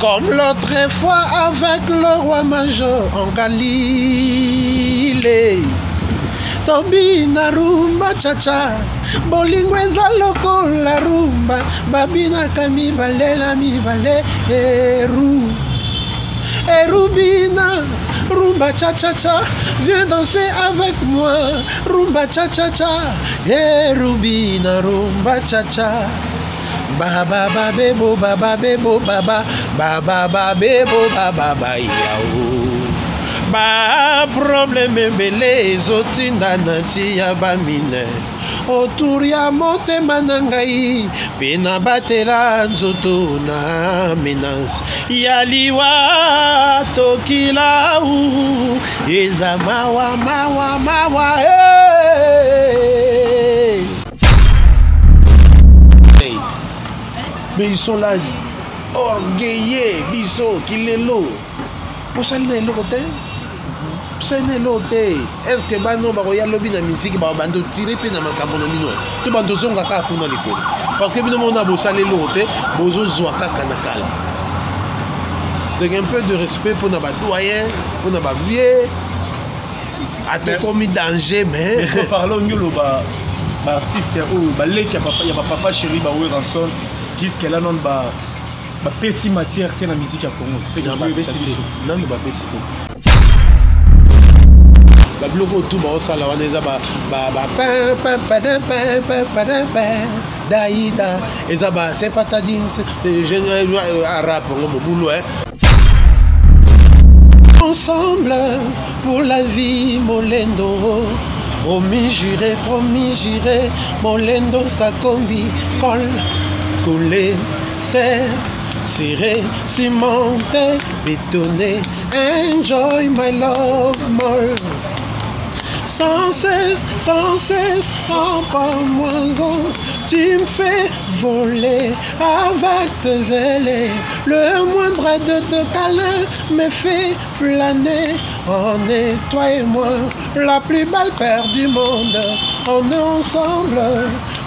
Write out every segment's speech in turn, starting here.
Comme l'autre fois avec le roi major en Galilée. Tobina rumba chacha, bolingo eza lokola rumba, babinaka mibale na mibale eru. Erubina, rumba cha cha cha, viens danser avec moi, rumba cha cha cha, Erubina, rumba cha cha. Baba ba bebo baba bebo baba baba ba bebo baba ba yao. Ba problème ebele ezotinda na ntia bamine autour ya motema na ngai mpe nabatela nzoto na menace ya liwa tokilau eza mawa mawa mawa hey! Hey. Mais ils sont là orgueilleux biso kilelo bosali na eloko te bosali na eloko te est ce que bano bakoya lobi na miziki bakobanda otire mpe na makambo na bino to bando ozonga kaka kuna likolo parce que bino mona bosali eloko te bozozwa kaka na kala. Donc un peu de respect mpona badoyen, mpona bavieux. Atokomi danger, mais parlons nyolo ba baartiste oyo baleki ya bapapa chéri, baWerrason, jusque là nano bapesi matière te na musique ya Congo. Bapesi te nanu, bapesi te. Babiloko oyo tu baosala wana eza bapin daida, eza ba sympatadine rap yango mobulu. Ensemble pour la vie, molendo, promis juré, promis juré, molendo sakombi, colle, coulé, serre, serré, cimenté, bétonné, enjoy my love molle. Sans cesse, sans cesse, en moison, tu me fais voler avec tes ailes. Le moindre de tes câlins me fait planer. On est, toi et moi, la plus belle paire du monde. On est ensemble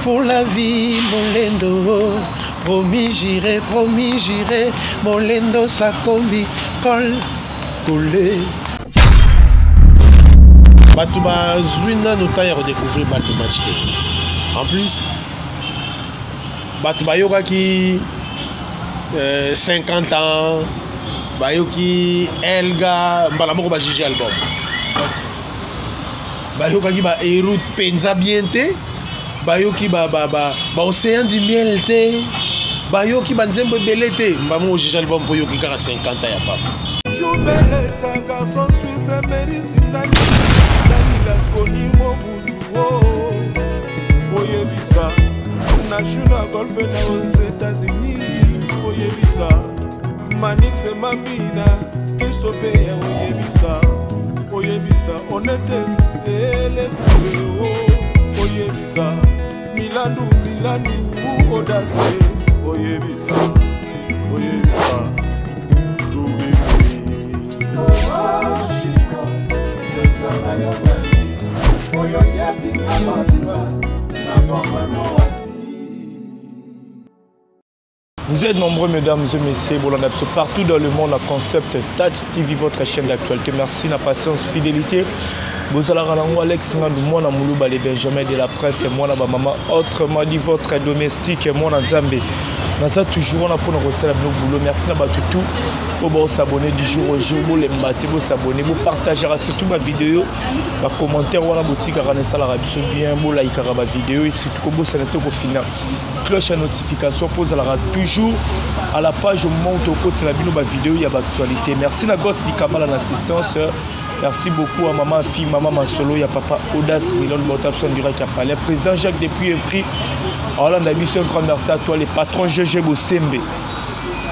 pour la vie, molendo. Promis, j'irai, promis, j'irai. Molendo, sakombi, colle, collé. Bato bazwi nano temps ya kodécouvrir balle de match te. En plus bato bayokaki 50 ans, bayoki Elga mbala moko, bajuge album, bayokaki bahéros mpenza bien te, bayoki baocéan du miel te, bayoki banzembo ebele te. Mbala moko ojuge album mpo oyoki kaka 50 ans ya papa. Jubele, c'est un garçon suisse, Mary Sindani, Sindani Lasconi Mobutu, oh, oyebisa na Juna Golfe na aux États-Unis, oyebisa Manix Mambina Kristopeya, oyebisa, oyebisa Onete Elekube, oh, oyebisa Milandu Milandu Odase, oyebisa, oyebisa Ezanga yo oyo yebinga mobimba na bomano wapi. Vous êtes nombreux, mesdames et messieurs, bolanda partout dans le monde, la Concept Touch TV, votre chaîne d'actualité. Merci la patience, fidélité. Bozalaka nango Alex Ngandu, mwana Moluba, les Benjamin de la presse, mwana bamama, autrement dit votre domestique, mwana Nzambe. Naza toujours wana mpona kosala bino boulot. Merci na bato tout oyo baosabonner du jour au jour. Bolemba te, bosabonner, bopartagera surtout bavideo, bacommentaire wana botikaka na esalaka biso bien. Bolaikaka bavideo et surtout kobosana te kofina cloche ya notification mpo ozalaka toujours à la page au moment où tokotela bino bavideo ya baactualité. Merci na Gos Dikabala na assistance. Merci beaucoup à maman fille, maman Masolo ya papa Audace Milon Botapson direct ya palais, président Jacques depuis Evry aolanda biso. Un grand merci à toi les patrons GG Bosembe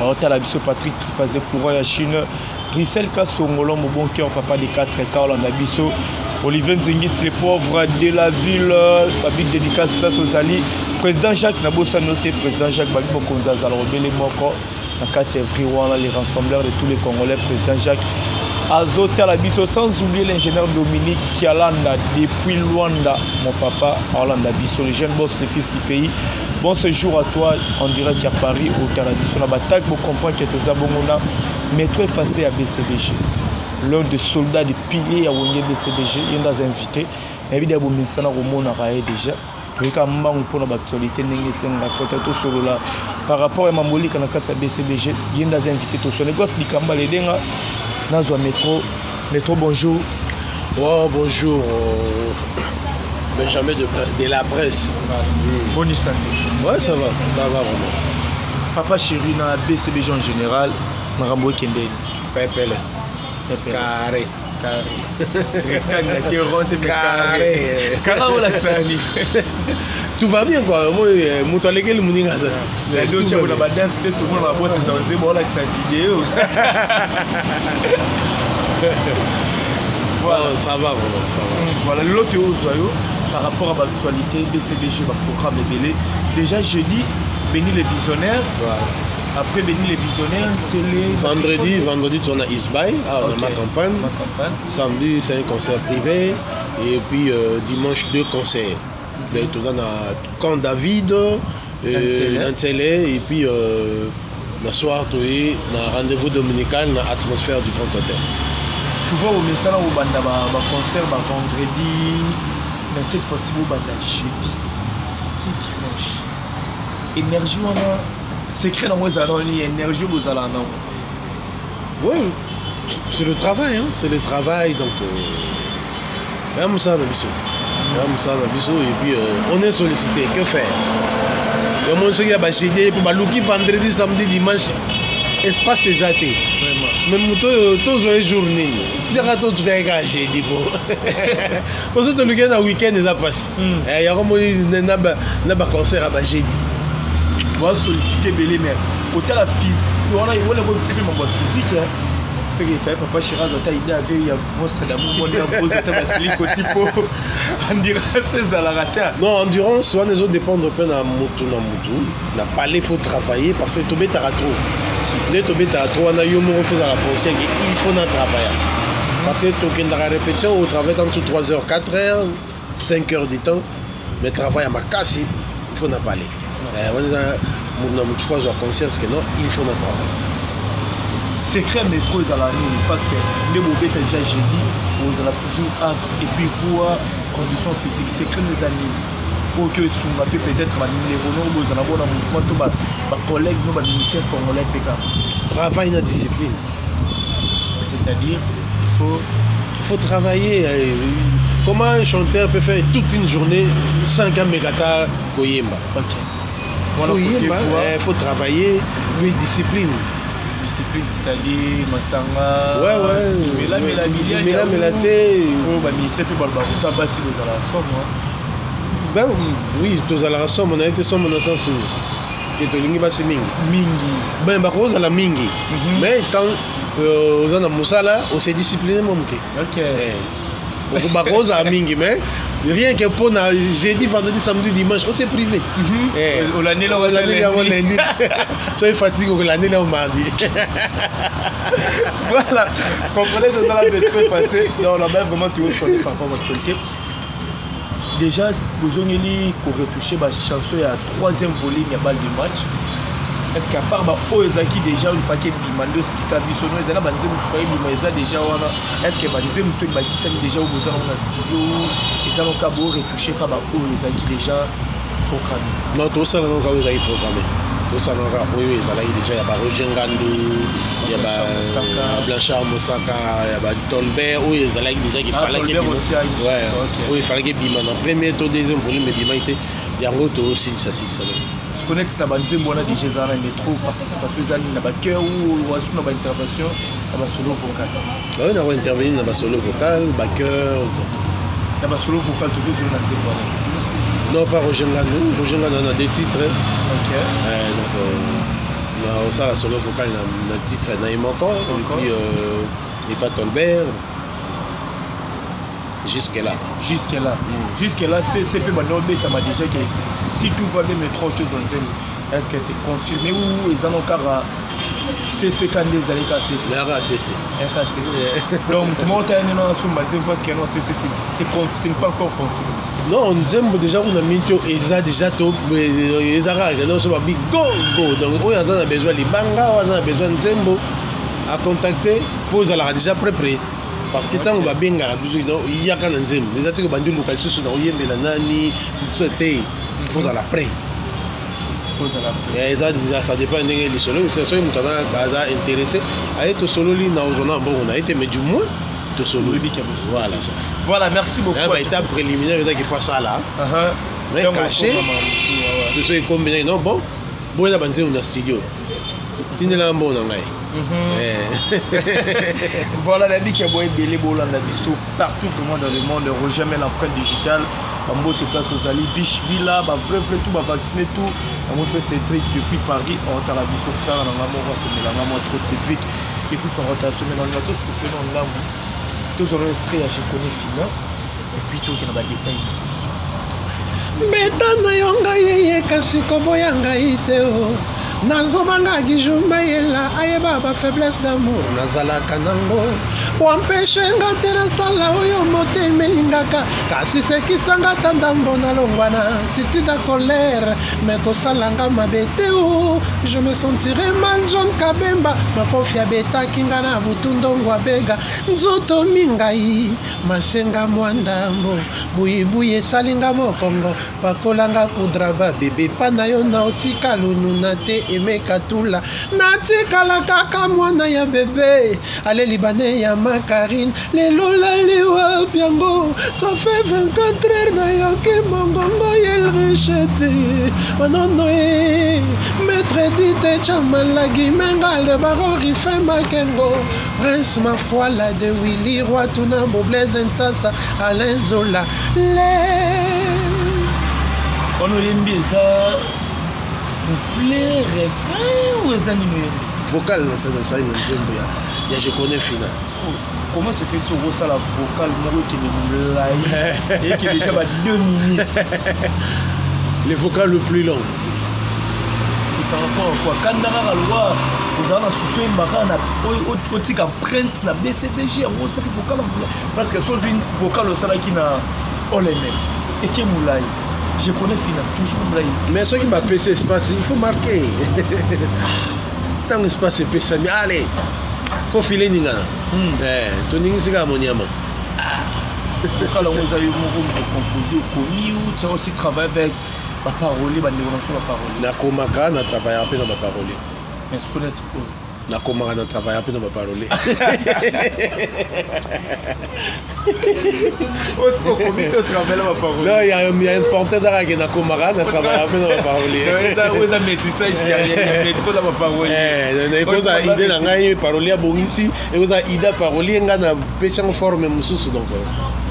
aotala biso, Patrick Trifaze courant ya Chine, Bruxelles Kasongolo, mon bon cœur, papa de 4 k olanda biso, Olivier Nzingit, les pauvres de la ville, babig dédicace place ozali. Président Jacques nabosani te, président Jacques babi mokonzi azala obele moko na kati ya Evry wana, les rassembleurs de tous les Congolais, président Jacques azotala biso. Sans oublier l'ingénieur Dominique Kialanda depuis Luanda, mon papa aolanda biso, le jeune boss, le fils du pays. Bon séjour à toi en direct à Paris otala biso na batag bocomprendre ke toza bongo na métro effacé ya BCBG, l'un des soldats de pilier ya Wenge BCBG. Ye nde aza invité, nayebi deya bomesana komonaka ye déjà. Toyeka mbangu mpona baactualité ndenge esenga fota tosolola par rapport ya mambolika na kati ya BCBG. Ye nde aza invité, tosone Gos Likamba ledenga nazwa métro. Métro, bonjour. Oh, bonjour, Benjamin de la presse. Mmh. Bonne santé. Ouais, ça va, ça va vraiment. Papa chéri na BCBG en général, makambo ekendeni? Pepele. Carré. Carré. Carré. Carré olakisa nini? Tout va bien quoi. Moi, moto alekeli moninga aza. Lelo tia na badanse te, tomona babote eza nzembo olakisa video. Voilà. Non, ça va vraiment, ça va. Voilà, l'autre ozwa yo par rapport à l'actualité BCBG, baprogramme ebele. Déjà jeudi, Béni les visionnaires. Ouais. Après Béni les visionnaires, c'est les Vendredi, vendredi, tu en as Isbaï, ah, on a ma campagne. Ma campagne. Samedi, c'est un concert privé. Et puis dimanche, deux concerts. Tu en as Camp David, Nansele, et puis le soir, tu es dans rendez-vous dominical, dans l'atmosphère du Grand Hôtel. Souvent, au Messala, au Banda, ba concert, ba vendredi, mais cette fois-ci, au Banda, jeudi, petit dimanche. Énergie, on a secret dans vos allons, énergie, vous allez en Oui, c'est le travail, hein, c'est le travail, donc, même ça, ça, et puis on est sollicité, que faire? Il y a mon qui a bâché, pour baluki vendredi, samedi, dimanche, espace eza te. Mais moto tozwa ye jour nini? Tiaka to tutaki jeudi po. Poso toluki na week-end eza pasi. Yango moni na ba concert ya ba jeudi. Ba solliciter belé mais kotala physique wana wana ko tipe mambo physique hein. C'est qu'il fallait papa Shiraz ata idée avait il y a monstre d'amour mon gars pose ata basili koti po endurance ezalaka te. Non, endurance wana ezo dépendre mpe na mutu na mutu. Na palais faut travailler parce que tobetaka trop. Nde tobetaka trop wana yo moko faut ozala conscient que il faut na travailler. Parce que tokendaka répétition au travail tant 3 heures, 4 heures, 5 heures du temps, mais travail à makasi, il faut na palais. Wana mutu na mutu faut azwa conscience que non, il faut na travailler. Secret métro ezala nini? Parce que nde bobeta déjà jeudi, ozala toujours hâte et puis voir condition physique. Secret nous eza nini? Oyo ke esunga mpe peut-être bandeko no bozala bona mouvement to bacollègue no bamusicien congolais mpe kaka. Travail na discipline. C'est-à-dire, il faut Il faut travailler. Comment un chanteur peut faire toute une journée sans qu'un mégata koyemba? Ok. Faut yemba, faut travailler, puis discipline. Discipline, c'est-à-dire masanga. Ouais. Mela, mela, milia, Mela, mela, te. Oh, bah, mais c'est plus bah, bah, tabac, si vous allez à la somme, hein. Ben oui, tozalaka somme, on a été somme dans le sens que tolingi basi mingi. Mingi. Ben, bah, kozala mingi. Mais quand oza na mosala, on s'est discipliné mon moke. Ok. Eh. Bah, kozala mingi, mais rien que pour na jeudi, vendredi, samedi, dimanche, on s'est privé. Eh. Olandeli yango Olandeli yango lundi. lundi. Soki fatigue, olandeli yango mardi. Voilà. Comprenez, ça sera très facile. Donc, là-bas, vraiment, tu es sonné par rapport à l'actualité. Déjà, bozongeli koretouche bachanson ya troisième volume ya balle de match. Est-ce qu'à part ba oyo ezalaki déjà une fois ke bima nde osplika biso no ezali na banzembo mosusu ebima eza déjà wana? Est-ce que banzembo mosusu ebakisami déjà oyo boza nango na studio eza noka boretouche ka ba oyo ezalaki déjà programmé? Non, tosala nango kaka oyo ezalaki programmé. Tosala nango kaka oyo ezalaki déjà ya ba Roger Ngandu, ya ba Blanchard Mosaka. Blanchard Mosaka, ya ba Tolbert, oyo ezalaki déjà qu'il Ah, fallait Tolbert ebima. aussi a une Ouais, chanson, ok. oyo efalaki ebima na premier to deuxième volume ebimaki te, yango tosilisa silisa nango. Tu connais na banzembo wana déjà eza na métro participation eza nini na bachœur ou wasu na baintervention na basolo vocal? Bah oui, na intervenir na basolo vocal, bachœur. Na basolo vocal tokozolo na nzembo wana? Non, pas Roger Ngandu. Roger Ngandu on a des titres. Ok. Donc, on a ça la solo vocal na titre na ye moko, et Encore. puis et pas Tolbert. Jusque là. Jusque là. Jusque là, CCP bando beta ma déjà que si tout va bien métro tout nzembo. Est-ce que c'est confirmé ou ils en ont encore CC kande ezali ka CC. Nayaka CC. Yaka CC. Donc moko taya nino asomba nzembo parce que non CC c'est c'est pas encore confirmé. Non, nzembo déjà kuna minti oyo eza déjà to eza kaka non so babi go go. Donc oyo aza na besoin libanga, oyo aza na besoin nzembo a contacter mpo ezalaka déjà prêt prêt. Parce que ntango babengaka biso non yaka na nzembo eza te kobandi oluka lisusu na oyembela nani biso te, faut ozala prêt. Eza déjà, ça dépend ndenge lisolo. Soki moto aza intéressé, aye, tosololi na ozwa na mbongo na ye te, mais du moins tosololi, voilà. Voilà, merci beaucoup. Baétape préliminaire ezaki fois sala mais caché to soki ekombinaki non bon boyela banzembo na studio, tindelaka mbongo na ngai. Voilà, nayebi ke boye ebele bolanda biso partout vraiment dans le monde. Roger Mel, empreinte digitale, bambote place ozali, Viche Villa, bavrai vrai tout, bavaccine tout yango mpe. Cédric depuis Paris aotala biso, frère na nga moko akomelanga mwa trop. Cédric depuis Paris aotala biso. Mai nalinga tosouffle na ndambu, tozala extrait ya Je connais Fina et puis tokende badetail mosusu. Mbeta na yo ngai eye, kasi koboya ngai te. O nazobanga Gijumba yela ayeba bafaiblesse d'amour nazalaka nango, koempêcher nga te nasala oyo motema elingaka, kasi sekisanga ta ndambo nalongwa na titi da colère, me kosalanga mabe te o je me sentirais mal. John Kabemba makofi abetaki nga na butu, ndongo abega nzoto mingai masenga mwa ndambo buyibuyi esalinga mokongo, bakolanga poudre babebe mpa na yo na otika lununa te. Emeka tula natikala kaka mwana ya bebe ale libane ya makarine. Lelo lali wapi yango? Ça fait 24 heures nayoki mongongo yelriche te manono e maître dite chamalagi menga le baron rife makengo prince mafuala de Willy Roi tuna Boblaise Nsasa Alain Zola le. Wana oyembi eza couplet, refrain ou eza nini oyembi? Vocal nasali na nzembo ya Je connais Fina. Comment se fait ti okosala vocal moko ekende molai, eyeke déjà ba 2 minutes? Le vocal le plus long. C'est par rapport à quoi? Kanda kaka lokwa ozala na susu oyembaka na otika empreinte na BCBG yango osali vocal ya molai? Parce que so ozwi vocal osalaki na Oleme etie molai, Je connais Fina toujours molai. Mais soki bapesi espace, il faut marquer. Ntango espace epesami, allez, faut file ningana. Toningisi kaka moniama. Vocal yango eza yo moko compose, okomi ou tu as aussi travaillé avec baparolier, bandeko na biso baparolier? Nakomaka, na travaillaka mpe na baparolier. Mais sikoyo neti oyo? Nakomaka, na travaillaka mpe na baparolier. Osi okomi te, otravaille na baparolier? Non, ya important ezaka ke nakomaka, na travaillaka mpe na baparolier. Oyo eza métissage ya métro na baparolier. Ekozala idée na ngai, parolier abongisi, ekozala idée parolier, ngai napesi yango forme mosusu. Donc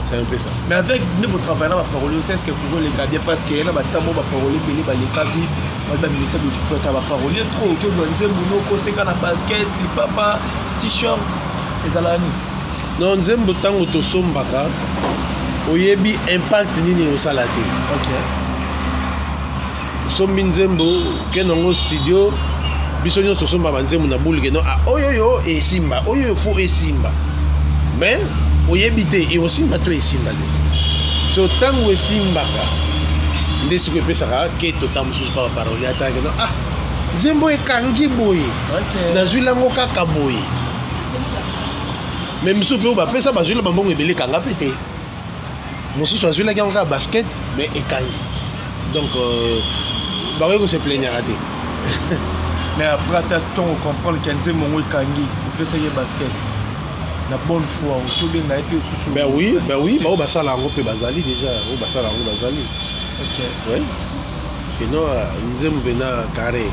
c'est un peu ça. Mais avec nde botravaille na baparolier aussi, est ce que koleka bien? Parce que ye na batambo baparolier ebele balekaki, bali baministère boexploita baparolier trop. Oki ozwa nzembo nokoseka na basket, lipapa, t-shirt, ezalaka nini? Non, nzembo ntango tosombaka, oyebi impact nini osala te. Osombi nzembo, okende yango studio. Biso nyonso tosomba banzembo na bule ke no, ah, oyo oyo esimba, oyo oyo fo esimba, mais oyebi te ekosimba to esimba te. So ntango esimbaka nde sikoyo epesaka keto. Ta mosusu mpa baparolier atake no, ah, nzembo ekangi boye, nazwi yango kaka boye. Mais misusu mpe oyo bapesa bazwila bambongo ebele, ekanga mpe te. Mosusu azwilaki yango kaka basket, mais ekangi. Donc bakoki kose plaignaka te. Mais après ata ntongo comprendre ke nzembo yango ekangi, opesaki ye basket na bonne foi, otobenga ye mpe osusu? Ben oui, ben oui, bao basala yango mpe bazali déjà, oyo basala yango bazali. Oui, peno nzembo mpena carré,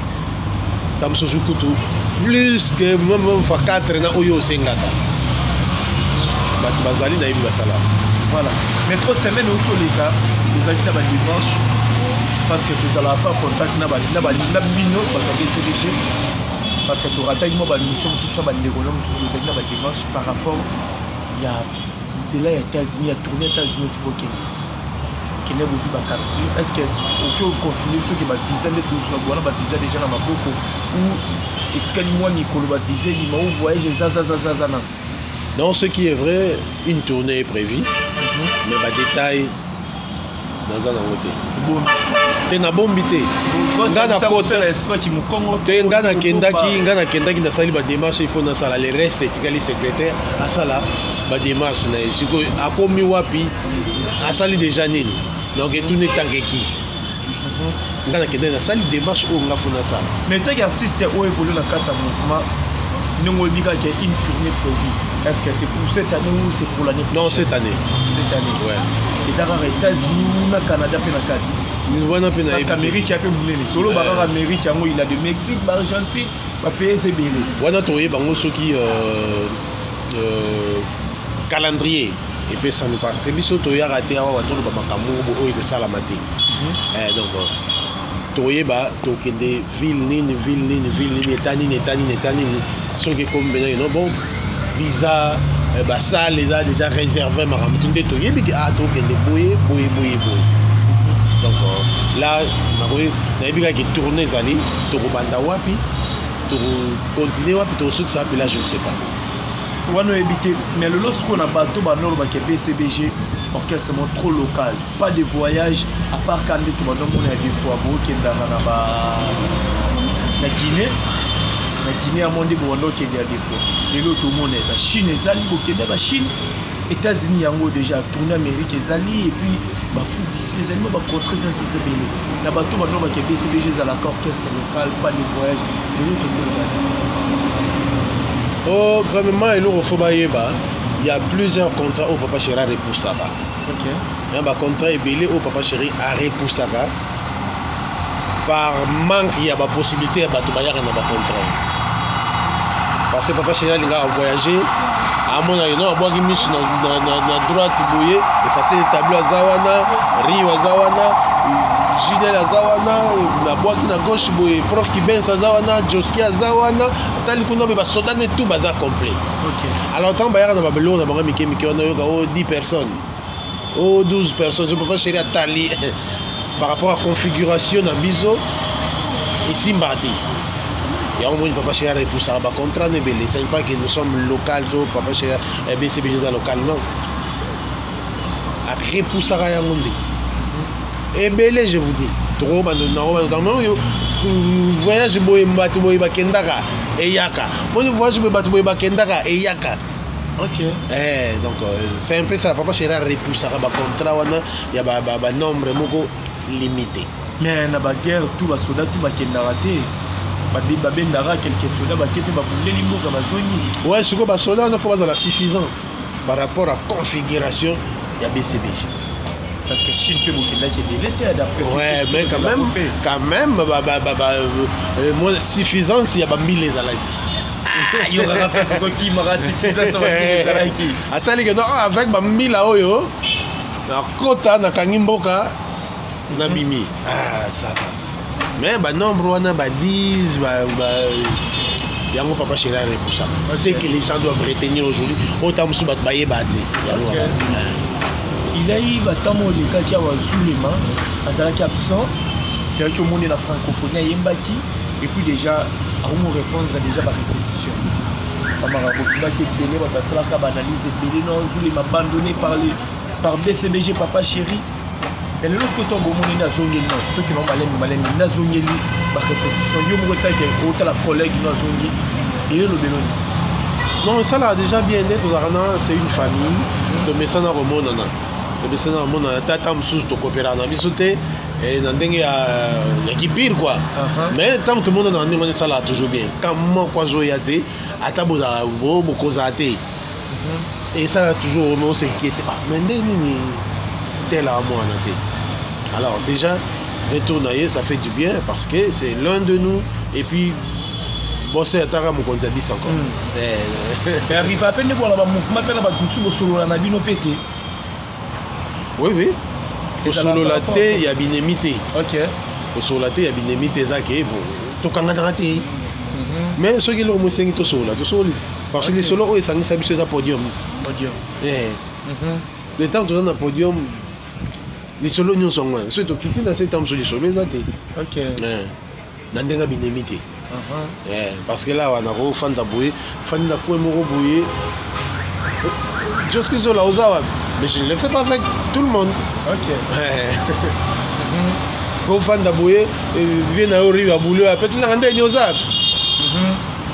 ta mosusu kutu plus que même fois 4 na oyo osengaka. Bato bazali, nayebi basala. Voilà. Mais 3 semaines outi oleka, ozalaki na badimanche, parce que tozalaka pas contact na bino bato ya BCBG, parce que torataki mwa bamission mosusu na bandeko na mosusu. Ozalaki na badimanche par rapport ya nzela ya États-Unis, ya tournée États-Unis. Ofi bokende Bokende bozwi bacapture, est ce que oki oconfirme biso ke bavisa nde tozwa wana, bavisa déjà na maboko ou etikali mwa mikolo bavisa ebima ou voyage ezazazazaza na? Non, ce qui est vrai, une tournée est prévue, mais badétail naza nango te. Te, nabombi te. Nga na kota te, nga nakendaki, nga nakendaki, nasali badémarche, il faut nasala le reste, etikali secrétaire asala badémarche na ye. Sikoyo akomi wapi, asali déjà nini? Donc etuni etangeki, nga nakendaki, nasali démarche oyo nga faut nasala. Mais tant artiste oyo évolue na kati ya mouvement, ndenge oyebi kaka une tournée prévue, est-ce que c'est pour cette année ou c'est pour l'année prochaine? Non, cette année. Cette année. Ouais. Eza kaka États-Unis ou na Canada mpe na kati? Wana mpe. Parce que Amérique ya mpe monene, toloba kaka Amérique yango, il a de Mexique, baArgentine, bapays ebele. Wana toyeba yango soki calendrier epesami, parce que biso toyaka te awa toloba makambo oyo ekosalama te. Donc toyeba tokende ville nini, ville nini, ville nini, eta nini, eta nini, eta nini, soki ekomi mpena no bon, visa, basale eza déjà réservé, makambo tu nde toyebi ke ah, tokende boye boye boye boye. Donc là nayebi kaka tournée ezali, tokobanda wapi, tokocontinue wapi, tokosukisa wapi, là je ne sais pas. Wana oyebi te, mais lelo sikoyo na bato banolobaka BCBG orchestre mo trop local, pas de voyage, à part ka nde tobandomona ya des fois bookendaka na ba na Guinée, na Guinée yango nde bobanda okende ya des fois. Lelo tomona baChine ezali, bokende baChine, États-Unis yango déjà tournée, Amérique ezali, et puis baAfrique du Sud ezali, mo bacontrée eza ebele. Na bato banolobaka BCBG ezalaka orchestre local, pas de voyage, lelo tokoloba? Oh, premièrement, eloko faut bayeba, il y a plusieurs contrats oyo Papa Chéri arepoussaka. Ya bacontrat ebele oyo Papa Chéri arepoussaka par manque ya bapossibilité ya bato bayaka na bacontrat, parce que Papa Chéri alingaka voyager, amona ye no abwaki miso na droite boye, efface tableau, aza wana, Rio aza wana, Jidel aza wana, nabwaki na gauche boye, prof Kibens aza wana, Joski aza wana, atali kuna boye, basoda ne tout baza complet. Alors ntango bayaka na babiloko na bango mike mike wana, oyoka o 10 personnes, o 12 personnes. So Papa Chéri atali par rapport à configuration na biso, esimbaka te. Yango moni Papa Chéri arepoussaka bacontrat no ebele. Ce n'est pas que nous sommes local to Papa Chéri, BCBG eza local, non, arepoussaka yango nde ebele. Je vous dis, tokobanda oyo voyage boye, bato boye bakendaka, eyaka, moni voyage boye, bato boye bakendaka, eyaka. Eh, donc c'est un peu ça. Papa Chéri arepoussaka bacontrat wana ya banombre moko limité. Mais na baguerre tout, basoda tout bakendaka te, babendaka quelques soda, bake mpe babundeli mboka, bazongi. Ouais, sikoyo basoda wana faut bazala suffisant par rapport à configuration ya BCBG. Parce que Chine mpe bokendaki ebele te d'après. Ouais, mais quand même moi, suffisance ya bambila ezalaki. Yo kaka place ozokimaka, suffisance bambila ezalaki. Atalike no avec bambila oyo nakota, nakangi mboka, nabimi, ah, ça va. Mais banombre wana ba 10 yango Papa Chéri arepoussaka. Ce que les gens doivent retenir aujourd'hui, ota mosusu bato bayeba te yango wana. Il batango olekaki awa, Zulema azalaki absent, toyaki omoni na francophonie ayembaki, et puis déjà akomi répondre déjà barépétition, bamakambo bimaki ebele, bato basalaka baanalyse ebele no Zulema abandonné par BCBG, Papa Chéri. Mais lelo soki otongo omoni nde azongeli, no tokende malembe malembe, nde azongeli barépétition, yo moko etake otala collègue no azongi, eyelobeloni? Non, esalaka déjà bien nde tozalaka na, c'est une famille, tomesana komonana, tomesana komonana. Tata mosusu tokopelaka na biso te na ndenge ya kipire quoi. Mais ntango tomonana na ndenge wana, esalaka toujours bien. Ka moko azoya te, ata bozala bokozala te, esalaka toujours mais os'inquiète, ah, mais nde nini tel mwana te. Alors déjà retour na ye, ça fait du bien parce que c'est l'un de nous, et puis bosse ataka mokonzi ya biso encore. Arrive ape nde bona bamouvement mpe na bato mosusu bosolola na bino mpe te? Oui, kosolola te ya binemi te. Kosolola te ya binemi te, eza ke bon, tokanganaka te, mais soki eloko mo esengi tosolola, tosoli, parce que lisolo oyo esangisa biso eza podium. Podium. Le temps toza na podium. Lisolo nyonso yango wana. Soki tokiti na se, ntango mosusu lisolo eza te. Na ndenge binemi te. Parce que là wana kofanda boye, fandi na coin moko boye, Josky Zola oza wapi? Mais je ne le fais pas avec tout le monde. Kofanda boye, vie na yo rive abulu, apeti nanga ndenge oza wapi?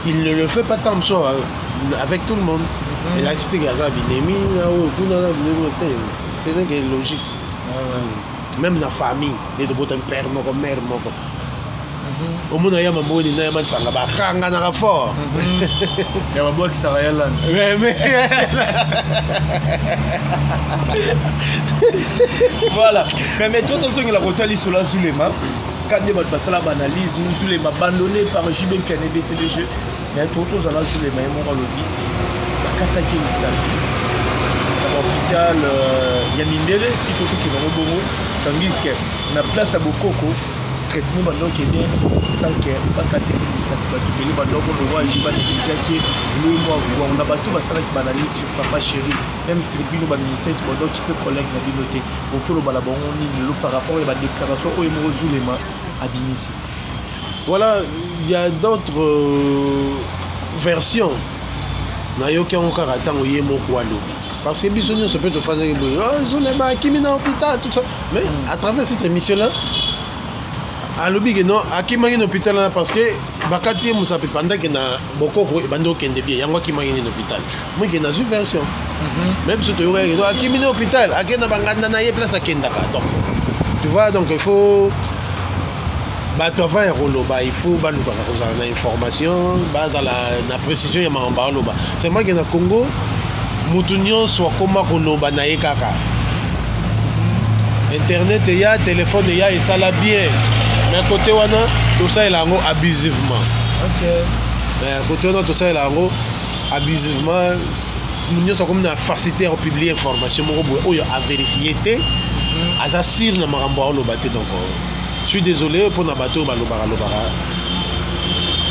Il ne le fait pas tant mosusu avec tout le monde. Elakisi te kaka binemi na oyo kuna na binemi te. C'est ndenge logique. Même na famille nde tobotami père moko, mère moko, omona ya mamboni na ya mansanga bakanganaka fort. Ya babwakisaka ya landa. Voilà, mais toi, tozongela kotala lisolo ya Zulema. Kande bato basala baanalyse, Zulema abandonné par JB Mpiana BCBG, mais to tozala Zulema ye moko alobi bakataki misapi na bahôpital ya mindele. Si faut tokende yango bongo, tandis que na place ya bokoko traitement bando okende sans que bakataki misapi. Bato ebele bandoko lokwa JB banégligeaki lomo avoir na bato basalaki baanalyse sur Papa Chéri, même sur bino baministère ki bando okipe collègue na bino te. Okoki oloba na bango nini lelo par rapport ya badéclaration oyo moko Zulema abimisi? Voilà, il y a d'autres versions. Nayoki yango kaka ntango ye moko alobi, parce que biso nyonso mpe tofandaki boye, oh, Zulema akimi na hôpital, tout ça. Mais à travers cette émission là alobi ke non, akimaki na hôpital wana parce que bakati ye mosapi pendant ke na bokoko ebandi okende bien. Yango akimaki nde na hôpital. Moke nazwi version, mais biso toyokaki ke non, akimi na hôpital, akende na banganda na ye place akendaka. Donc tu vois, donc il faut bato avant ya koloba, il faut balukaka kozala na information, bazala na précision ya makambo aloba. C'est moi ke na Congo motu nyonso akóma koloba na ye kaka. Internet eya, telefone eya, esala bien, mais côté wana tosalela yango abusivement. Côté wana tosalela yango abusivement. Nyonso akomi na facilité ya kopublier information moko boye oyo avérifie te, aza sûr na makambo aoloba te. Donc je suis désolé mpona bato oyo balobaka lobaka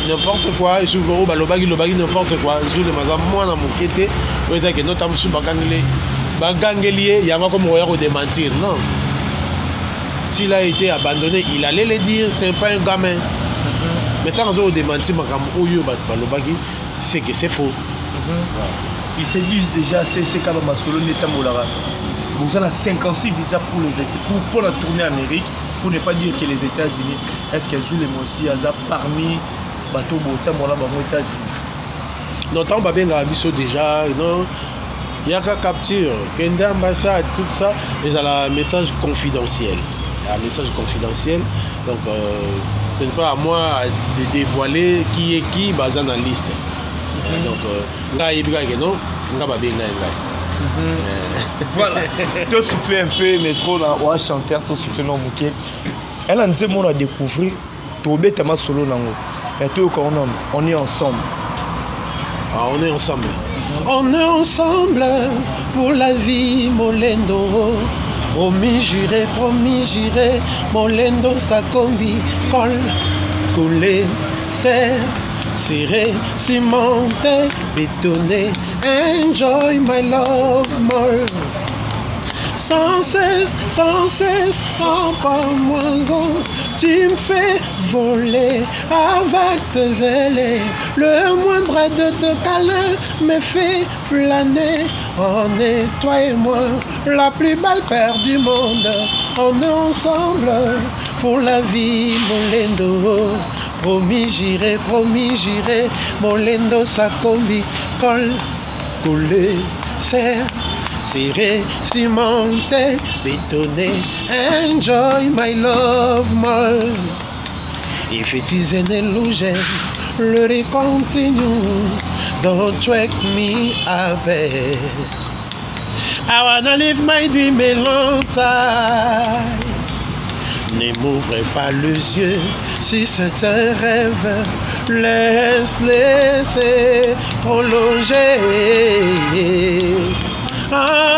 n'importe quoi, oyo balobaki lobaki n'importe quoi. Zulema aza mwana moke te oyo ezaki nota mosusu bagangeli ye, yango akomi koya kodémentir. Non, s'il a été abandonné, il allait le dire. C'est pas un gamin. Mais ntango aza kodémentir makambo oyo bato balobaki, c'est que c'est faux. Ils se disent déjà c'est kaka masolo nde etambolaka. Boza na 56 visa pour les pour la tournée Amérique, pour ne pas dire que les États-Unis. Est-ce que Zulema aussi aza parmi bato botambola bango États-Unis? Non, ntango babengaka biso déjà, non, yaka capture, kende ambassade, tout ça, ezala message confidentiel, un message confidentiel. Donc ce n'est pas à moi de dévoiler qui est qui baza na liste. Donc ngai ayebi kaka ke non, nga babengai ngai. Voilà, tosouffler un peu, mais trop na oa chanteur, tosouffler no moke. Ela nzembo na découvrir, tobetama solo nango, mais toyoka ngo nano, On est ensemble. Ah, on est ensemble. On est ensemble pour la vie, Molendo. Promis, juré, promis, juré. Molendo, Sakombi, colle, coulé, serre, serré, cimenté, bétonné. Enjoy my love, molle. Sans cesse, sans cesse, en moison, tu me fais voler avec tes ailes. Le moindre de tes câlins me fait planer. On est, toi et moi, la plus belle paire du monde. On est ensemble pour la vie, Molendo. Promis, j'irai, promis, j'irai. Molendo, Sakombi, colle, coulé, serre, serré, cimenté, bétonné. Enjoy my love, molle. If it is an illusion, let it continues. Don't wake me up. I wanna live my dream a long time. Ne m'ouvre pas les yeux si c'est un rêve. Laisse, laisser prolonger. Ah,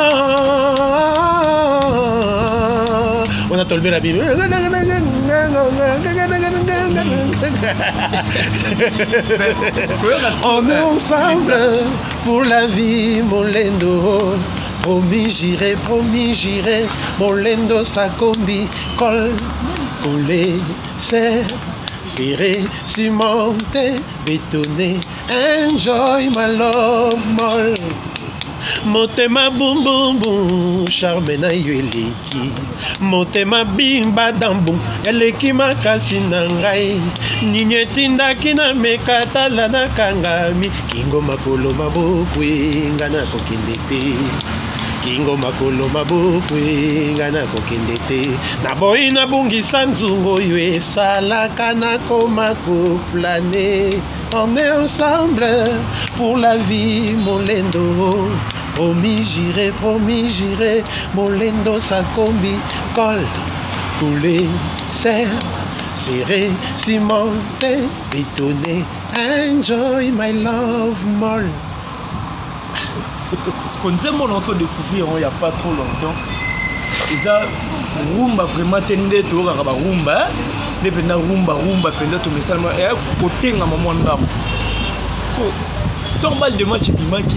on a tombé la Bible. On est ensemble pour la vie, Molendo. Promis j'irai, promis j'irai, molendo sakombi, colle, collé, serre, serré, cimenté, bétonné, enjoy my love, molle. Motema bum bum bum, charme na yo eleki. Motema bimba dambu, eleki makasi na ngai. Nini etindaki na meka tala nakangami. Kingo makolo mabokwe, nga nakokende te. Kingo makolo mabokwe, nga nakokende te. Naboyi nabungisa nzungu oyo esalaka nakoma koplane. On est ensemble pour la vie, molendo. Promis j'irai, promis j'irai, molendo sakombi, colle, coulé, serre, serré, cimenté, bétonné, enjoy my love, molle. Parce que nzembo na découvrir il y a pas trop longtemps. Eza rumba vraiment te nde toyokaka barumba nde mpenza rumba rumba mpenza tomesalama eya kotengama mwa ndambo. Ntongo balle de match ebimaki,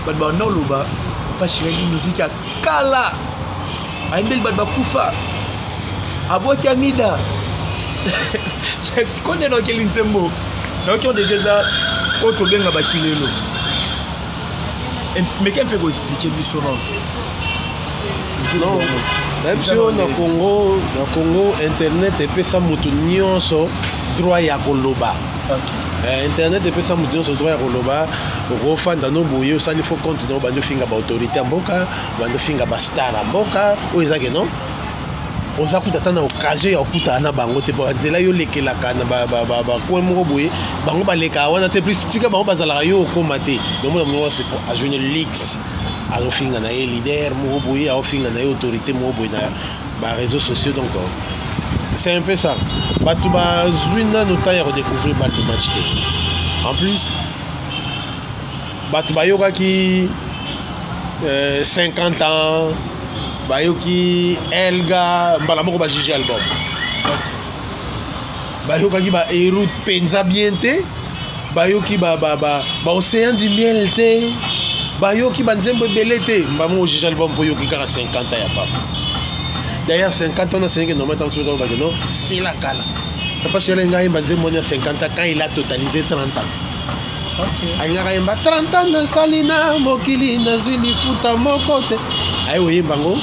bato banda oloba pashiraki miziki ya kala, ayembeli bato bakufa, abwaki amida. Sikoyo nde naokeli nzembo naoki oyo deja eza oyo tobenga bakilelo. Meke mpe koexplike biso nano. Non, nayebi yo na Congo, na Congo internet epesa moto nyonso droit ya koloba. Internet epesa moto nyonso droit ya koloba. Okofanda no boye, osali faux compte no, bandi ofinga baautorité ya mboka, bandi ofinga bastar ya mboka. Oyo ezake non, oza kuta ata na occasion ya kokutana na bango te, po nzela yo olekelaka na bacoin moko boye, bango balekaka wana te. Plus tika bango bazalaka, yo okóma te. Nomona mongo ajoine lix, azofinga na ye leader moko boye, aofinga na ye autorité moko boye na baréseaux sociaux. Donc c'est un peu ça. Bato bazwi nano temps ya kodécouvrir balle de match te. En plus bato bayokaki 50 ans, bayoki Elga mbala moko, bajuge album. Bayokaki bahéros mpenza bien te, bayoki baocéan du miel te, bayoki banzembo ebele te. Mbala moko ojuge album mpo oyoki kaka 50 ans ya papa. D'ailleurs 50 ans na sengi normal, ntango soki bake non, style akala. Papa Chéri ngai yemba nzembo wana ya 50 ans quand il a totalisé 30 ans. Alingaka yemba 30 ans nasali na mokili, nazwi lifuta moko te. Aye koyemba yango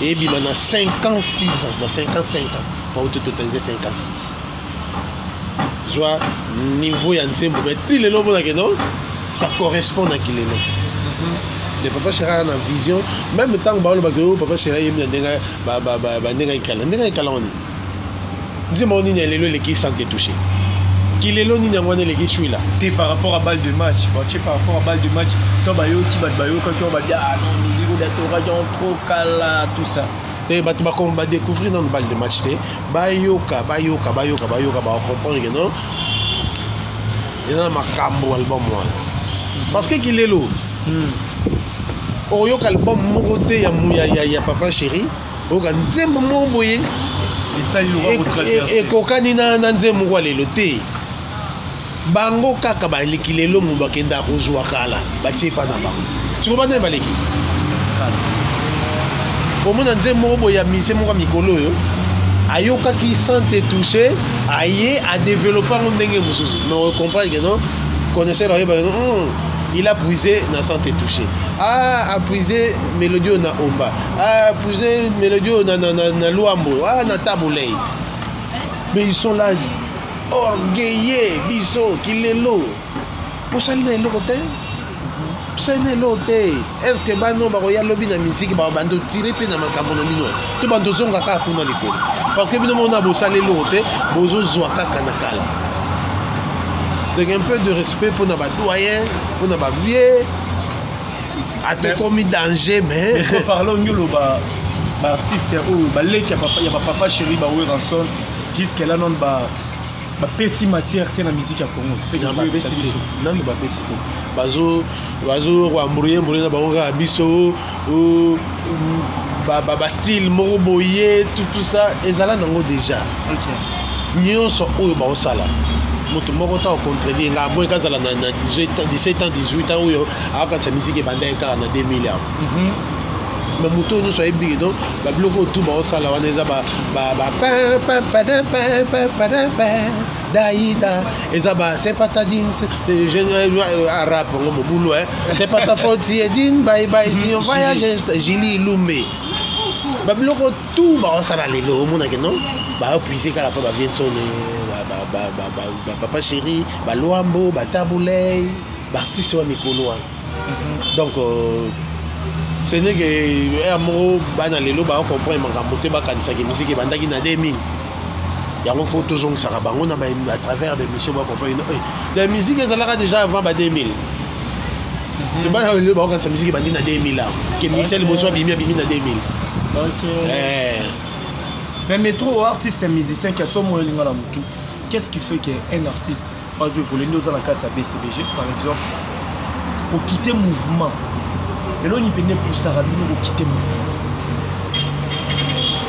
eyebima na 56 ans, na 55 ans bauti totaliser 56. Zwa niveau ya nzembo, mais ti lelo omonake non, ça correspond na kilelo. Le Papa Chéri aza na vision. Même ntango baolobaka oyo Papa Chéri ayembi na ndenge bandenge ekala, ndenge ekala wani, nzembo nini ya lelo eleki Sans te toucher? Kilelo nini yango wana eleki Shwila? Te, par rapport à balle de match, batie par rapport à balle de match to bayoki, bato bayokaki oyo babi: ah non, musique oyo datoraki yango trop kala, tout ça. Te, bato badécouvrir nano balle de match te. Bayoka, bayoka, bayoka, bayoka, bacomprendre ke non, eza na makambo album wana. Parce que kilelo okoyoka album moko te ya Papa Chéri, oyoka nzembo moko boye esali loka kotraverse. Ekokani na nzembo moko ya lelo te. Bango kaka baleki lelo mo bakendaka kozwa kala, batie epa na bango. Siko bandeni baleki kala. Omona nzembo moko boye ya mise moko ya mikolo oyo ayokaki Sans te toucher, aye adéveloppe yango ndenge mosusu. Mais ocomprendre ke non, connaisseur ayebaka non, il a puisé na Sans te toucher, ah, a puisé mélodie oyo na Omba, ah, a puisé mélodie oyo na Luambo, ah, na Tabulei. Mais ils sont là orgueilleux. Biso kilelo bosali na eloko te, bosali na eloko te. Est ce que bano bakoya lobi na misiki, bando tire mpe na makambo na bino to bando ozonga kaka kuna likolo? Parce que bino mona bosali eloko te, bozozwa kaka na kala. Donc un peu de respect mpona badoyen, mpona bavieux. Atokomi danger, mais mais parlons ngi oloba baartiste oyo baleki ya bapapa Chéri, baWerrason, jusque là nano bapesi matière te na musique ya Congo. C'est que Non, boyebisa bapesi te. Biso. Nanu bapesi te. Bazo koembrouiller embrouiller na bango kaka biso bastyle moko boye, tout ça ezala nango déjà. Nyonso oyo baosala Moto moko ta ocontredire nga boye kazala na 17 ans, 18 ans oyo akanisa misiki ebandaki kaka na 2000 yango. Mais moto oyo nyonso ayebi ke donc babiloko oyo tu baosala wana eza ba daida, eza ba c'est pas ta din, rap ngo mobulu, hein, c'est pas ta faute si edine bye bye si on voyage Jili Lumbe. Babiloko tout baosala lelo, omonake non, baopuise kaka mpo bavie nsone, bapapa chéri, balwambo, batabulei, baartiste wa mikolo wana. Donc ce n'est que ya moko bana lelo baocomprendre makambo te, bakanisaki misiki ebandaki na 2000. Yango fo tozongisaka bango na à travers baémission, bacomprendre la musique ezalaka déjà avant ba 2000. To bana lelo baokanisa musique ebandi na 2000 awa, ke musicien liboso abimi na 2000. Mais Métro, artiste et musicien qui a son moyen na mutu, qu'est-ce qui fait qu'un artiste azo évoluer nde oza na kati ya BCBG par exemple, koquitter mouvement lelo ni pene epusaka bino koquitter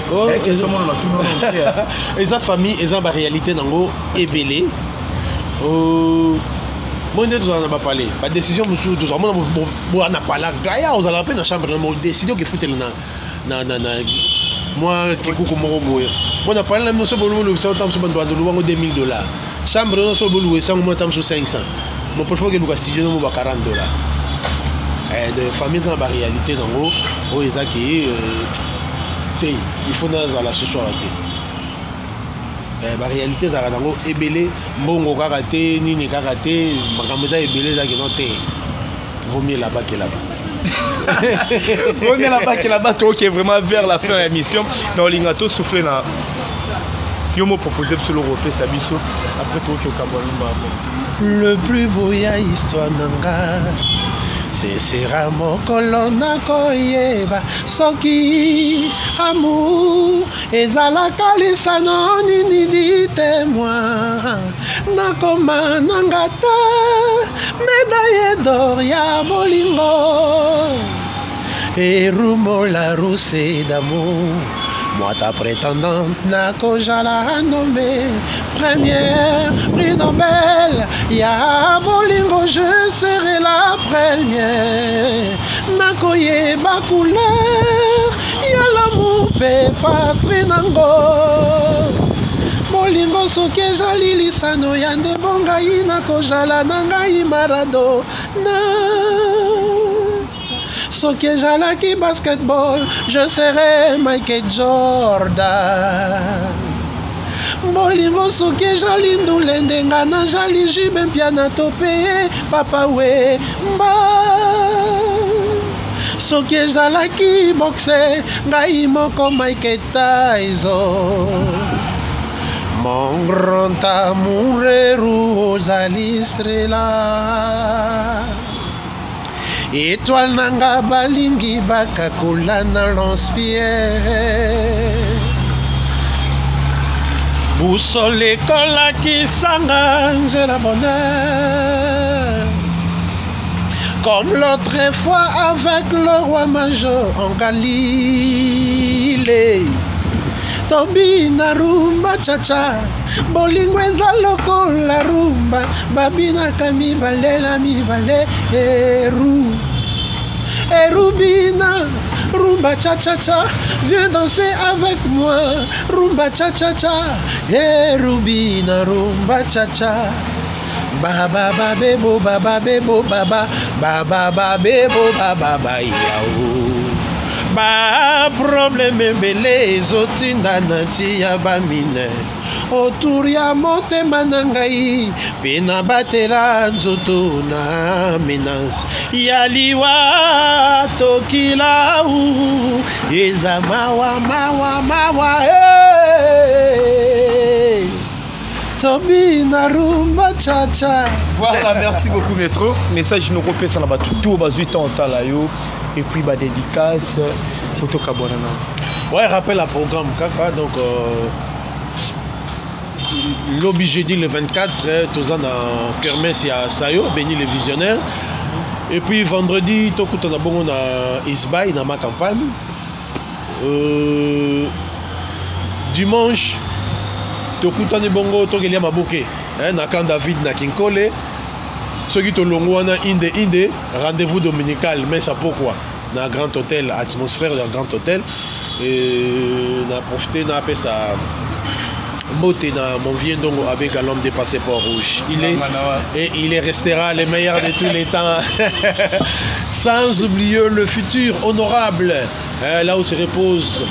mouvement? Question moko na tuna te. Eza famille, eza baréalité nango ebele. Moi nde tozala na bapale, badécision mosusu tozala mona boa na pala gaya, ozalaka mpe na chambre na modécide okefutela na mwa kikuku moko boye. Mo na pale na bino so bolobisa ota mosu banto bandolu wango 2000 $, chambre nyonso boluwa esango mo ata mosu 500, mo préfère okeluka studio no mo ba 40 $. De famille eza na baréalité nango oyo eza ke te, il faut nazala susu awa te. Baréalité ezalaka nango ebele, mbongo kaka te, nini kaka te, makambo eza ebele, ezalaki no te, vaut mieux là-bas que là-bas. Vaut mieux là-bas que là-bas. Ok, vraiment vers la fin de l'émission na olinga to souffler na yo mo proposer biso eloko opesa biso, après tokoki okabwa lumba. Le plus beau ya histoire na nga, ce sera mokolo nakoyeba soki amour ezalaka lisano nini. Dites-moi, nakoma nanga ta médaille d'or ya bolingo erumola rousse d'amour. Moi, ta prétendante, nakozala nommé première prix Nobel ya bolingo, je serai la première. Nakoyeba couleur ya l'amour mpe patrie nango. Bolingo soki ezali lisano ya ndembo, ngai nakozala na ngai Maradona. Soki ezalaki basketball, je serais Michael Jordan. Bolingo soki ezali ndule, ndenga nazali JB Mpiana to mpe Papa Wemba. Soki ezalaki boxe, ngai moko Mike Tyson. Mon grand amour, ozali strela, étoile na nga, balingi bakakola na lance-pierre. Boussole ekolakisanga nzela bonheur, comme l'autre fois avec le roi major en Galilée. Tobina rumba chacha, bolingo eza lokola rumba, babinaka mibale na mibale. Eru erubina rumba cha-cha-cha, viens danser avec moi rumba cha-cha-cha. Erubina rumba cha-cha, baba babebo baba bebo baba baba babebo baba bayao. Baproblème ebele ezotinda na ntia bamine autour ya motema na ngai, mpe nabatela nzoto na menace ya liwa tokilau. Eza mawa, mawa, mawa, hey! Tobina rumba chacha. Voilà, merci beaucoup Métro. Message noko pesa na bato tout bazwi temps otala yo et puis ba dédicace po tokabwana na. Ouais, rappel à programme kaka. Donc lobi jeudi le 24, toza na kermesse ya Sayo Béni le Visionnaire, et puis vendredi tokutana bongo na Isbay na ma campagne. Dimanche tokutani bongo tokelia maboke. hein, na camp David na Kinkole. Soki tolongo wana inde inde, rendez-vous dominical mesa pokwa na Grand Hôtel, atmosphère ya Grand Hôtel. Et na profiter na apesa mbote na mon vieux Ndongo avec l'homme des passeports rouges. Il est et il est restera le meilleur de tous les temps. Sans oublier le futur honorable, hein, là où se repose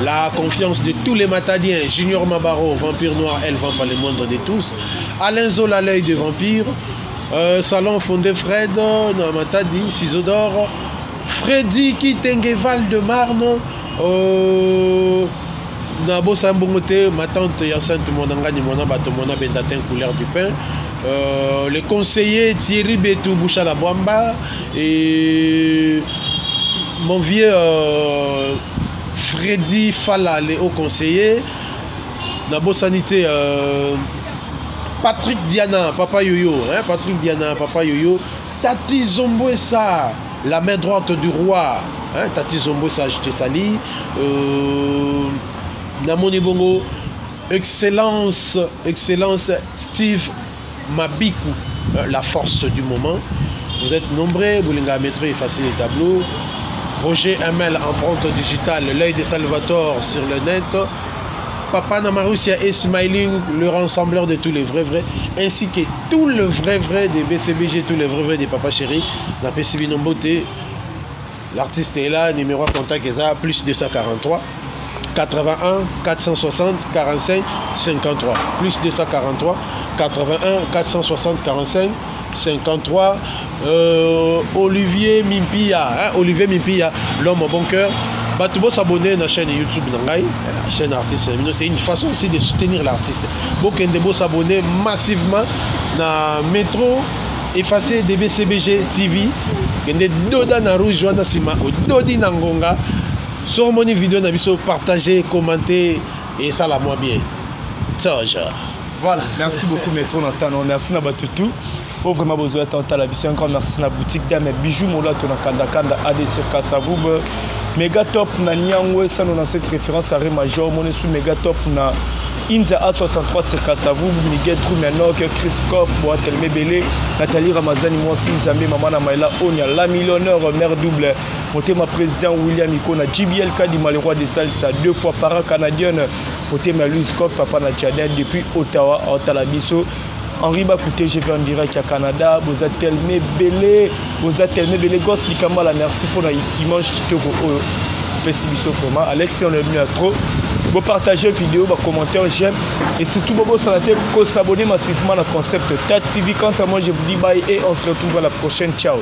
la confiance de tous les Matadiens, Junior Mabaro, Vampire Noir, elle vend pas le moindre de tous. Alain Zola, l'œil de vampire. Salon Fondé Fred, na Matadi, Ciseaux d'or. Freddy Kitenge Val de Marne. Nabosa mbongo te, ma tante Hyacinthe Monangani Mona Bato Mona Bendatin couleur du pain. Le conseiller Thierry Betou Bouchala Bwamba et mon vieux Freddy Fala, le haut conseiller. Nabosani te, Patrick Diana, Papa Yoyo, hein, Patrick Diana, Papa Yoyo, Tati Zomboessa, la main droite du roi, hein, Tati Zomboessa, je te salue. Namoni Bongo, Excellence, Excellence Steve Mabiku, hein, la force du moment. Vous êtes nombreux, Boulinga Métro, effacer les tableaux. Roger ML, empreinte digitale, l'œil de Salvatore sur le net. Papa Namarusia et Smiling, le rassembleur de tous les vrais vrais, ainsi que tout le vrai vrai des BCBG, tous les vrais vrais des Papa Chéri. La PCB Nomboté, l'artiste est là, numéro contact est là, plus 243 81 460 45 53. Plus 243 81 460 45 53. Olivier Mimpia, hein, Olivier Mimpia, l'homme au bon cœur. Bato bo s'abonner à la chaîne YouTube na ngai, la chaîne artiste. C'est une façon aussi de soutenir l'artiste. Bokende bo s'abonner massivement na Métro effacé DBCBG TV. Kende doda na rouge wana sima dodi na ngonga. Sur mon vidéo na biso partager, commenter et ça la moi bien. Ciao. Voilà, merci beaucoup Métro Nathan. Merci na batutu. Oh, vraiment besoin de la biso. Un grand merci na boutique Dame Bijoux Mola to na Kanda Kanda ADC Kasavub. Méga Top na Nyangwe, ça nous cette référence à Ré Major, mon sous Méga Top na Inza A63 sur Kasavub, Miguel Troumenok, Chris Koff, Boatel Mebele, Nathalie Ramazani, Mwasi Nzambe, Maman Maïla Onia, la millionnaire, mère double, Motema président William Ikona, JBL Kadima, le roi des salsa, deux fois para canadienne, Motema Louis Scott, papa Natchadin, depuis Ottawa, à Otalabiso. Henri Bakouté, j'ai fait en direct à Canada. Vous êtes tellement belé, vous êtes tellement belé. Gosse Likamba, la merci pour l'image qui te re-, vraiment. Alex, on est venu à trop. Vous partagez vidéo, vos commentaires, j'aime. Et surtout, vous vous s'abonner massivement à Concept Tat TV. Quant à moi, je vous dis bye et on se retrouve à la prochaine. Ciao.